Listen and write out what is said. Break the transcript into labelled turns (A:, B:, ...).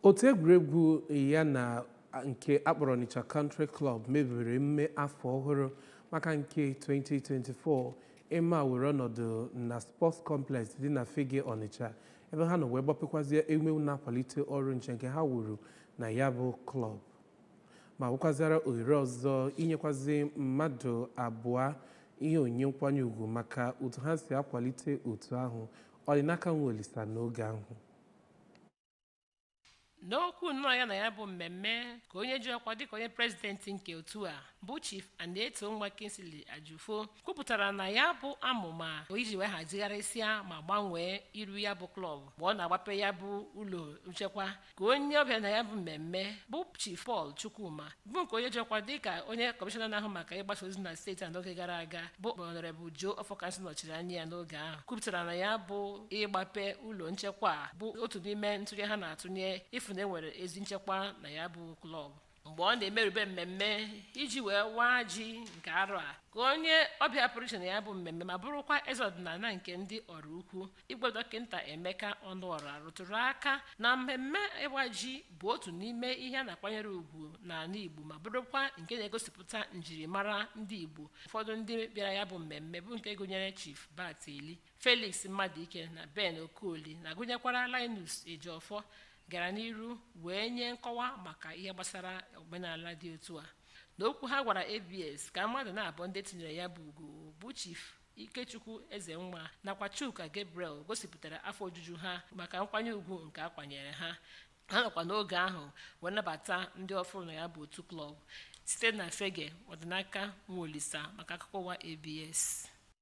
A: Otu egwuregwu ya na nke akpọrọ Onitsha Country Club mebiri emume afọ ọhụrụ maka nke 2024. Eme a were ọnọdụ na Sports Complex dị na Fegge, Onitsha, ebe ha nọ wee gbapekwazie emume na-akwalite ọrụ nche nke ha wuru na ya bụ klọb, ma nwekwazịara ohere ọzọ inyekwazi mmadụ abụọ ihe onyinye nkwanye ugwu maka otu ha si akwalite otu ahụ. Ọdịnaka Nwaolisa n'oge ahụ.
B: N'okwu nnọọ ya na ya bụ mmemme, ka onye ji ọkwa dịka onye prezidenti nke otu a, bụ Chief Anaeto Nwa Kingsley Ajufo, kwupụtara na ya bụ amụma iji wee hazigharịsịa ma gbanwee iru ya bụ klọb mgbe ọ na-agbape ya bụ ụlọ nchekwa. Ka onye ọbịa na ya bụ mmemme, bụ Chief Paul Chukwuma, bụ nke onye ji ọkwa dịka onye kọmishọna na-ahụ maka ịgbasa ozi na steeti a n'oge gara aga, bụ Honorable Joe Ọfọkansị, nọchiri anya ya n'oge ahụ, kwupụtara na ya bụ ịgbape ụlọ nchekwa a bụ otu n'ime ntụnye ha na-atụnye ịfụ na enwere ezi nchekwa na ya bụ klọb. Mgbe ọ na-emerube mmemme iji wee waa ji nke arọ a, ka onye ọbịa pụrụ iche na ya bụ mmemme, ma bụrụkwa eze ọdịnala nke ndị ọrụ ukwu, Igwe Dọkịta Emeka Ọnụọra, rụtụrụ aka na mmemme ịwa ji bụ otu n'ime ihe a na-akwanyere ugwu n'ala Igbo, ma bụrụkwa nke na-egosipụta njirimara ndị Igbo. Ụfọdụ ndị bịara ya bụ mmemme, bụ nke gụnyere Chief Bat Eli, Felix Mmadụike na Ben Okoli, na gụnyekwara Linus Ejiofor, gara n'iru wee nye nkọwa maka ihe gbasara omenala dị otu a. N'okwu ha gwara ABS, ka mmadụ na-abụ ndị tinyere ya bụ ugo, bụ Chief Ikechukwu Ezenwa nakwa Chuka Gabriel, gosipụtara afọ ojuju ha maka nkwanye ugwu nke a kwanyere ha. Ha nọkwa n'oge ahụ wee nabata ndị ọfụrụ na ya bụ otu klọb. Site na Fegge, Ọdịnaka Nwaolisa maka akụkọ ụwa ABS.